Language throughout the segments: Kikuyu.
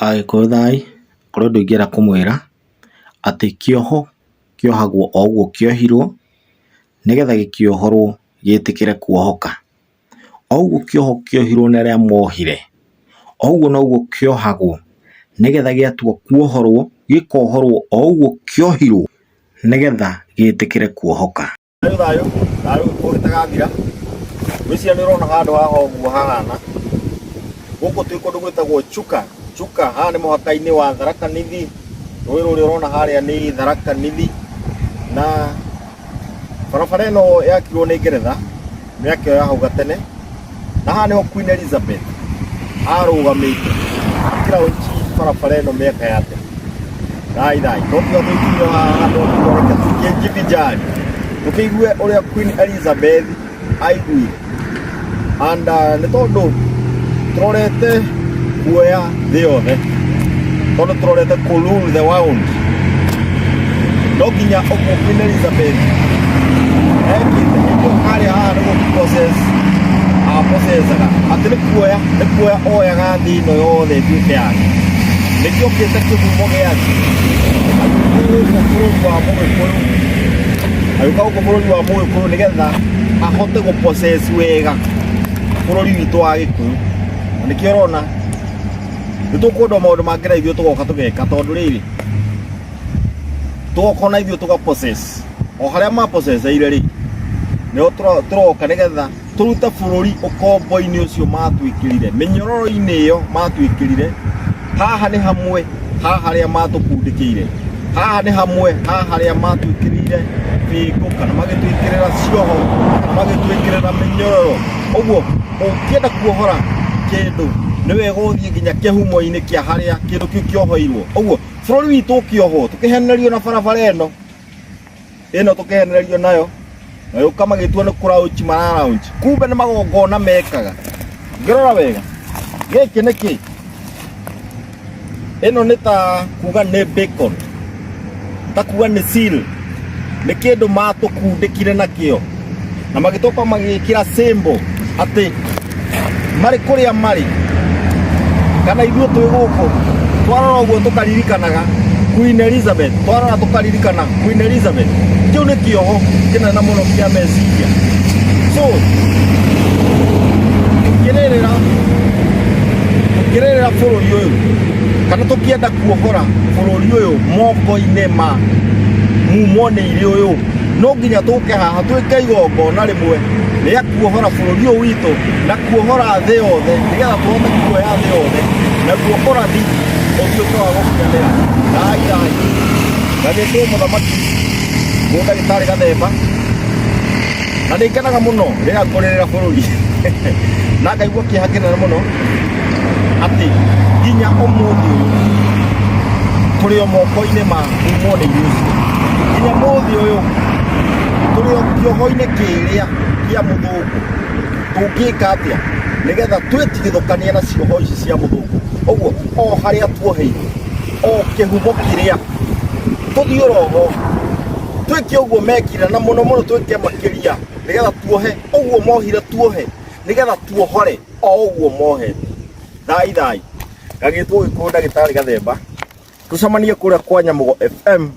Agĩkũyũ thai, kũrĩ ũndũ ingĩenda kũmwĩra, atĩ kĩoho kĩohagwo o ũguo kĩohirwo, nĩgetha gĩkĩohorwo gĩtĩkĩre kuohoka. O ũguo kĩoho kĩohirwo nĩ arĩa mohire, o ũguo noguo kĩohagwo nĩgetha gĩatua kuohorwo, gĩkohorwo o ũguo kĩohirwo nĩgetha gĩtĩkĩre kuohoka. Thayũ thayũ thayũ gĩkuũ gĩtagathira. Ngwĩciria nĩ ũrona handũ haha ũguo hahana. Gũkũ twĩ kũndũ gwĩtagwo Chuka. Chuka haha nĩ mũhaka-inĩ wa Tharaka Nithi. Rũĩ rũrĩa ũrona harĩa nĩ Tharaka Nithi. Na barabara ĩno yakirwo nĩ Ngeretha mĩaka ĩyo ya hau gatene. Na haha nĩho Queen Elizabeth arũgamĩte akĩraunchi barabara ĩno mĩaka ya tene. Thai thai, no tiga tũikinyio haha handũ reke tũkĩnjibinjari tũkĩigue ũrĩa Queen Elizabeth aiguire. And nĩ tondũ tũrorete kuoya thĩ yothe, tondũ tũrorete kũ rule the world, no nginya ũguo Queen Elizabeth ekĩte nĩguo harĩa haha nĩ gũtũ process aprocesaga atĩ nĩ kuoya oyaga thĩ ĩno yothe ĩtuĩke yake. Nĩkĩo okĩte kĩhumo gĩa thĩ, agĩũka gũkũ bũrũri wa Mũgĩkũyũ, agĩũka gũkũ bũrũri wa Mũgĩkũyũ nĩgetha ahote gũ possess wega bũrũri witũ wa Gĩkũyũ. Na nĩkĩo ũrona nĩ tũkwendwo maũndũ mangĩ na ithuĩ tũgoka tũgeka, tondũ rĩrĩ tũgoka ona ithuĩ tũga possess o harĩa ma possesseire rĩ, nĩho tũroka nĩgetha tũrute bũrũri ũkombo-inĩ ũcio matwĩkĩrire, mĩnyororo-inĩ ĩyo matwĩkĩrire. Haha nĩ hamwe ha harĩa matũkundĩkĩire, haha nĩ hamwe ha harĩa matwĩkĩrire bĩngũ kana magĩtwĩkĩrĩra cioho kana magĩtwĩkĩrĩra mĩnyororo. Ũguo ũngĩenda kuohora kĩndũ nĩ wega ũthiĩ nginya kĩhumo-inĩ kĩa harĩa kĩndũ kĩu kĩohoirwo. Ũguo bũrũri witũ ũkĩohwo tũkĩhenererio na barabara ĩno ĩno tũkĩhenererio nayo, magĩũka magĩtua nĩ kũraũnchi mararaũnchi, kumbe nĩ magongona mekaga. Ngĩrora wega gĩkĩ nĩ kĩ? Ĩno nĩ ta kuga nĩ bacon, ta kuga nĩ seal, nĩ kĩndũ matũkundĩkire nakĩo na magĩtoka magĩkĩra symbol atĩ marĩ kũrĩa marĩ kana ithuĩ twĩ gũkũ, twarora ũguo tũkaririkanaga Queen Elizabeth, twarora tũkaririkana Queen Elizabeth. Kĩu nĩ kĩoho kĩnene mũno kĩa meciria. So tũkĩrĩrĩra tũkĩrĩrĩra bũrũri ũyũ kana tũkĩenda kuohora bũrũri ũyũ moko-inĩ ma mumo nĩ irĩ ũyũ, no nginya tũke haha twĩke igongona rĩmwe rĩa kuohora bũrũri ũyũ witũ na kuohora thĩ yothe, nĩgetha tũhote kuoya thĩ yothe naguo ũrathi ũtuĩke wa gũkinyanĩra. Thai thai, ngagĩtwo mũthamaki nĩ ndagĩtarĩ Gathemba, na nĩ ngenaga mũno rĩrĩa ngũrĩrĩra bũrũri na ngaigua kĩeha kĩnene mũno atĩ nginya ũmũthĩ ũyũ tũrĩ o moko-inĩ ma mumwo nĩ irio icio, nginya mũthĩ ũyũ tũrĩ o kĩoho-inĩ kĩrĩa kĩa mũthũngũ. Tũngĩka atĩa nĩgetha twĩtigithũkanie na cioho ici cia mũthũngũ? Ũguo o harĩa tuoheirwo, o kĩhumo kĩrĩa tũthiĩ oroho twĩke ũguo mekire, na mũno mũno twĩke makĩria nĩgetha tuohe ũguo mohire, tuohe nĩgetha tuohore o ũguo mohete. Thai thai, ngagĩtwo Gĩkũyũ ndagĩtarĩ Gathemba. Tũcemanie kũrĩa kwa Nyamũgo FM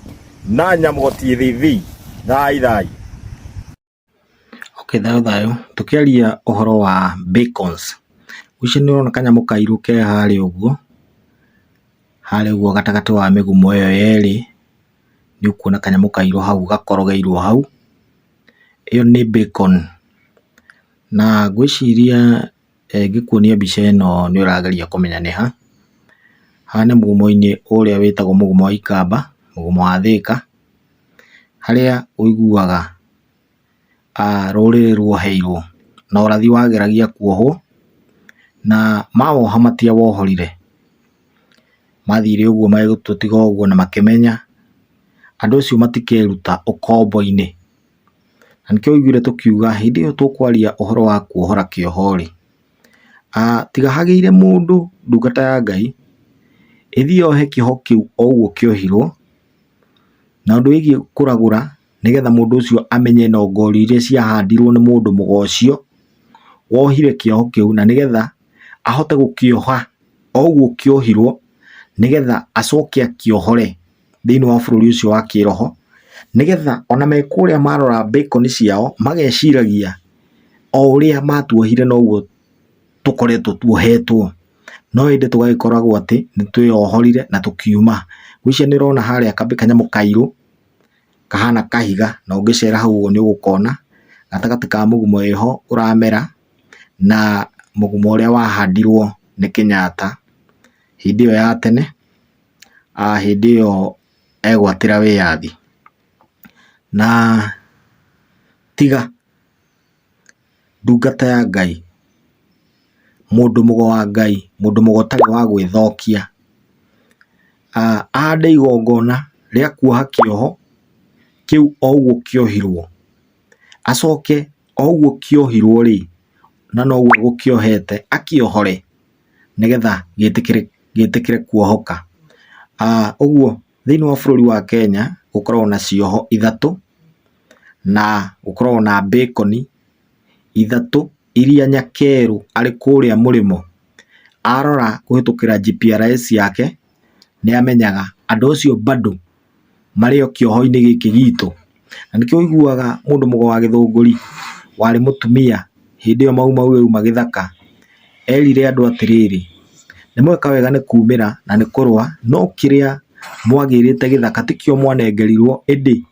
na Nyamũgo TV. Thai thai. Okay, thayũ thayũ, tũkĩaria ũhoro wa bacons, ũcio nĩ ũrona kanyamũ kairũ ke harĩa ũguo, harĩa ũguo gatagatĩ wa mĩgumo ĩyo yerĩ, nĩ ũkuona kanyamũ kairũ hau gakorogeirwo hau, ĩyo nĩ bacon. Na ngwĩciria ngĩkuonia mbica ĩno nĩ ũrageria kũmenya nĩ ha. Haha nĩ mũgumo-inĩ ũrĩa wĩtagwo mũgumo wa ikamba, mũgumo wa Thĩka, harĩa ũiguaga rũrĩrĩ ruoheirwo na ũrathi wageragia kuohwo na mawoha matiawohorire. Mathire ũguo magĩtũtiga ũguo na makĩmenya andũ acio matikeruta ũkombo-inĩ. Na nĩkĩo ũiguire tũkiuga hĩndĩ ĩyo tũkwaria ũhoro wa kuohora kĩoho rĩ, tiga hagĩire mũndũ ndungata ya Ngai ĩthiĩ yohe kĩoho kĩu o ũguo kĩohirwo, na ũndũ wĩgiĩ kũragũra nĩgetha mũndũ ũcio amenye nongorio iria ciahandirwo nĩ mũndũ mũgo ũcio wohire kĩoho kĩu, na nĩgetha ahote gũkĩoha o ũguo kĩohirwo. Nĩgetha acoke akĩohore thĩinĩ wa bũrũri ũcio wa kĩroho, nĩgetha ona me kũrĩa marora bacon ciao mageciragia o ũrĩa matuohire noguo tũkoretwo tuohetwo. No ĩndĩ tũgagĩkoragwo atĩ nĩ twĩyohorire na tũkiuma. Ngwĩciria nĩ ũrona harĩa kanyamũ kairũ kahana kahiga na ũngĩcera hau ũguo nĩ ũgũkona gatagatĩ ka mũgumo wĩho ũramera na mũgumo ũrĩa wahandirwo nĩ Kenyatta hĩndĩ ĩyo ya tene, hĩndĩ ĩyo egwatĩra wĩyathi. Na tiga ndungata ya Ngai, mũndũ mũgo wa Ngai, mũndũ mũgo ũtarĩ wa gwĩthokia, ahande igongona rĩa kuoha kĩoho kĩu o ũguo kĩohirwo, acoke o ũguo kĩohirwo rĩ, na noguo egũkĩohete akĩohore nĩgetha gĩtĩkĩre kuohoka. Ũguo thĩinĩ wa bũrũri wa Kenya gũkoragwo na cioho ithatũ, na gũkoragwo na bacon ithatũ iria Nyakerũ arĩ kũrĩa mũrĩmo arora kũhĩtũkĩra GPRS yake nĩ amenyaga andũ acio bado marĩ o kĩoho-inĩ gĩkĩ gitũ. Na nĩkĩo ũiguaga mũndũ mũgo wa Gĩthũngũri warĩ mũtumia hĩndĩ ĩyo Mau Mau yauma gĩthaka, erire andũ atĩrĩrĩ, nĩ mweka wega nĩ kumĩra na nĩ kũrũa, no kĩrĩa mwagĩrĩte gĩthaka tikĩo mwanengerirwo, ĩndĩ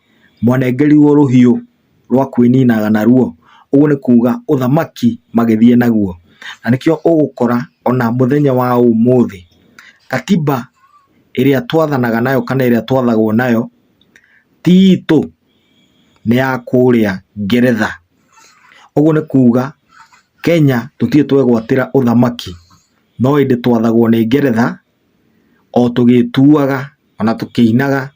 mwanengerirwo rũhiũ rwa kwĩninaga naruo. Ũguo nĩ kuga ũthamaki magĩthiĩ naguo. Na nĩkĩo ũgũkora ona mũthenya wa ũmũthĩ, katiba ĩrĩa twathanaga nayo kana ĩrĩa twathagwo nayo ti itũ, nĩ ya kũrĩa Ngeretha. Ũguo nĩ kuga Kenya tũtirĩ twegwatĩra ũthamaki, no ĩndĩ twathagwo nĩ Ngeretha o tũgĩtuaga ona tũkĩinaga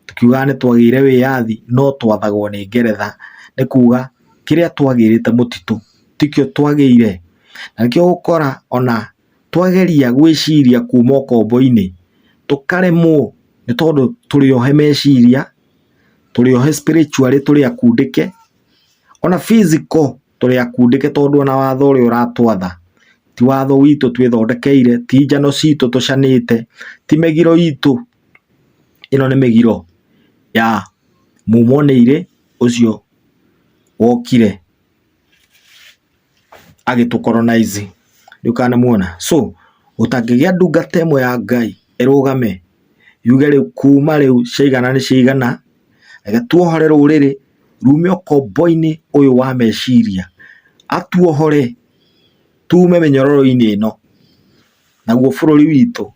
tũkiugaga nĩ twagĩire wĩyathi no twathagwo nĩ Ngeretha. Nĩ kuga kĩrĩa twagĩrĩte mũtitũ tikĩo twagĩire. Na nĩkĩo ũgũkora ona twageria gwĩciria kuma ũkombo-inĩ tũkaremwo nĩ tondũ tũrĩ ohe meciria, tũrĩ ohe spiritually tũrĩ akundĩke, ona physical tũrĩ akundĩke tondũ ona watho ũrĩa ũratwatha ti watho witũ twĩthondekeire, ti njano citũ tũcanĩte, ti mĩgiro itũ, ĩno nĩ mĩgiro ya mumwo nĩ irĩ ũcio wokire agĩtũ colonize. Ndiũĩ kana nĩ muona. So gũtangĩgĩa ndungata ĩmwe ya Ngai ĩrũgame yuge rĩu kuma rĩu ciaigana nĩ ciaigana, reke tuohore rũrĩrĩ rume ũkombo-inĩ ũyũ wa meciria, atuohore tume mĩnyororo-inĩ ĩno, naguo bũrũri witũ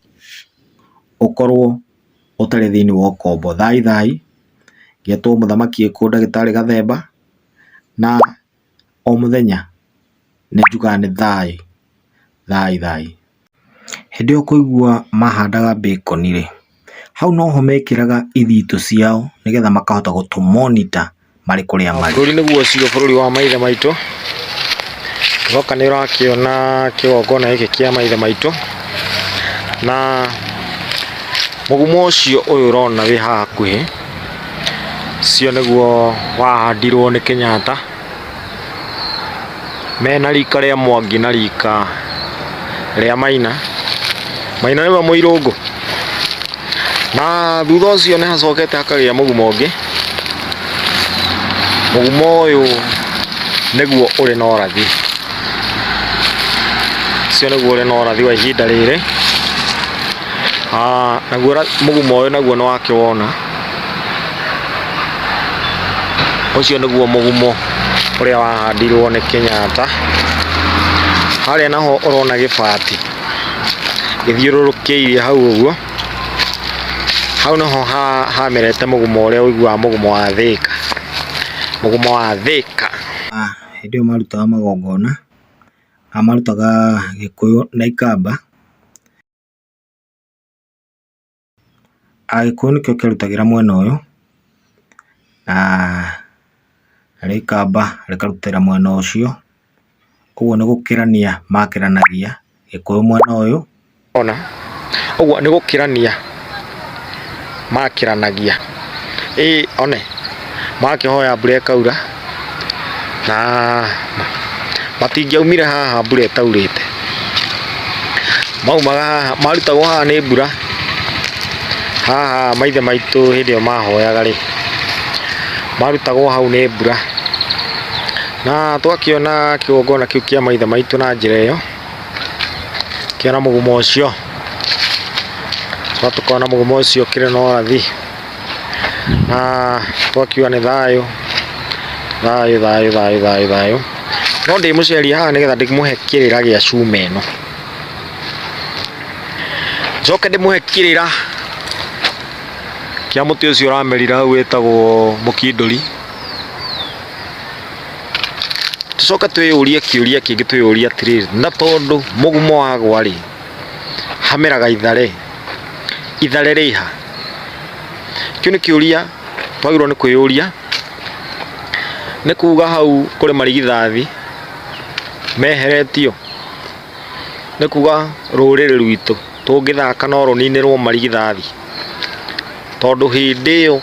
ũkorwo ũtarĩ thĩinĩ wa ũkombo. Thai thai, ngetwo mũthamaki Gĩkũyũ ndagĩtarĩ Gathemba, na o mũthenya nĩ njugaga nĩ thai thai thai. Hĩndĩ ĩyo ũkũigua mahandaga bacon rĩ, hau noho mekĩraga ithitũ ciao nĩgetha makahota gũtũ monitor marĩ kũrĩa marĩ. Bũrũri nĩguo ũcio bũrũri wa maithe maitũ, woka nĩ ũrakĩona kĩgongona gĩkĩ kĩa maithe maitũ, na mũgumo ũcio ũyũ ũrona wĩ haha hakuhĩ, ũcio nĩguo wahandirwo nĩ Kenyatta. Mena rika rĩa Mwangi na rika rĩa Maina. Maina nĩwe mũirũngũ. Na thutha ũcio nĩ hacokete hakagĩa mũgumo ũngĩ. Mũgumo ũyũ nĩguo ũrĩ na ũrathi. Ũcio nĩguo ũrĩ na ũrathi wa ihinda rĩrĩ. Naguo mũgumo ũyũ naguo nĩ wakĩwona. Ũcio nĩguo mũgumo ũrĩa wahandirwo nĩ Kenyatta. Harĩa naho ũrona gĩbati gĩthiũrũrũkĩirie hau ũguo, hau nĩho hamerete mũgumo ũrĩa ũiguaga mũgumo wa Thĩka, mũgumo wa Thĩka. Hĩndĩ ĩyo marutaga magongona, marutaga Gĩkũyũ na Ikamba. Agĩkũyũ nĩkĩo kĩarutagĩra mwena ũyũ, na narĩo ikamba rĩkarutĩra mwena ũcio, ũguo nĩ gũkĩrania makĩranagia Gĩkũyũ mwena ũyũ. Ona ũguo nĩ gũkĩrania makĩranagia, ĩĩ one makĩhoya mbura ĩkaura na matingĩaumire haha mbura ĩtaurĩte. Maumaga haha, marutagwo haha nĩ mbura. Haha maithe maitũ hĩndĩ ĩyo mahoyaga rĩ, marutagwo hau nĩ mbura. Na twakĩona kĩgongona kĩu kĩa maithe maitũ na njĩra ĩyo, kĩona mũgumo ũcio, tũkona mũgumo ũcio ũkĩrĩ na ũrathi, na twakiuga nĩ thayũ, thayũ thayũ thayũ thayũ thayũ. No ndĩmũcerie haha nĩgetha ndĩmũhe kĩrĩra gĩa cuma ĩno. Njoke ndĩmũhe kĩrĩra kĩa mũtĩ ũcio ũramerire hau wĩtagwo mũkindũri. Tũcoke twĩyũrie kĩũria kĩngĩ twĩyũrie atĩrĩrĩ, na tondũ mũgumo wagwa rĩ, hameraga ithare, ithare rĩha? Kĩu nĩ kĩũria twagĩrĩirwo nĩ kwĩyũria, nĩ kuga hau kũrĩ marigithathi meheretio? Nĩ kuga rũrĩrĩ rwitũ tũngĩthaka no rũninĩrwo marigithathi, tondũ hĩndĩ ĩyo,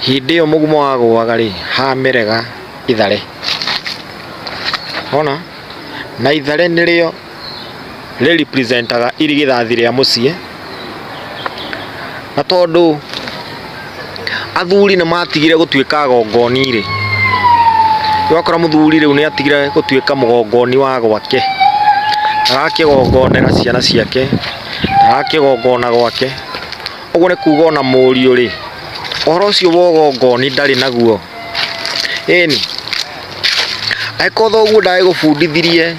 hĩndĩ ĩyo mũgumo wagũaga rĩ, hamerega ithare. Wona? Na ithare nĩrĩo rĩ represent aga irigithathi rĩa mũciĩ, na tondũ athuri nĩ matigire gũtuĩka agongoni rĩ, ũgakora mũthuri rĩu nĩ atigire gũtuĩka mũgongoni wa gwake, ndarakĩgongonera ciana ciake, ndarakĩgongona gwake, ũguo nĩ kuga ona mũriũ rĩ, ũhoro ũcio wa ũgongoni ndarĩ naguo, ĩni, angĩkorwo thoguo ndagĩgũbundithirie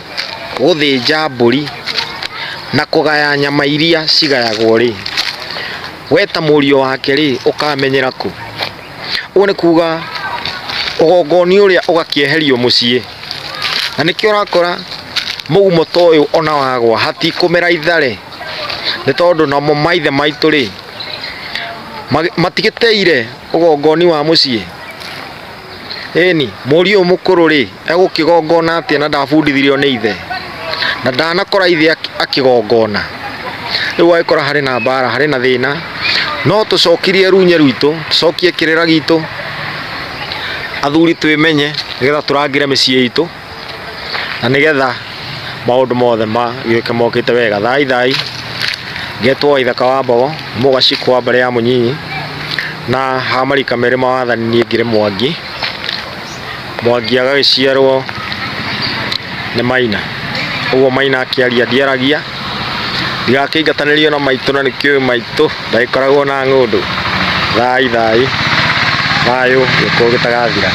gũthĩnja mbũri na kũgaya nyama iria cigayagwo rĩ, we ta mũriũ wake rĩ, ũkamenyera kũ? Ũguo nĩ kuga ũgongoni ũrĩa ũgakĩeherio mũciĩ, na nĩkĩo ũrakora mũgumo ta ũyũ ona wagwa hatikũmera ithare, nĩ tondũ namo maithe maitũ rĩ, matigĩteire ũgongoni wa mũciĩ. Ĩni, mũriũ ũyũ mũkũrũ rĩ, egũkĩgongona atĩa na ndabundithirio nĩ ithe? Na ndanakora ithe akĩgongona. Rĩu ũgagĩkora harĩ na mbara, harĩ na thĩna. No tũcokirie runye rwitũ, tũcokie kĩrĩra gitũ, athuri twĩmenye nĩgetha tũrangĩre mĩciĩ itũ, na nĩgetha maũndũ mothe magĩũke mokĩte wega. Thai thai, ngetwo Waithaka wa Mbogo, Mũgacikũ wa mbarĩ ya Mũnyinyi, na ha marika merĩ ma wathani niĩ ngĩrĩ Mwangi. Mwangi agagĩciarwo nĩ Maina, ũguo Maina akĩaria ndiaragia, ndigakĩingatanĩrio na maitũ na nĩkĩũĩ maitũ ndagĩkoragwo na ng'ũndũ. Thai thai, thayũ gĩkũyũ gĩtagathira.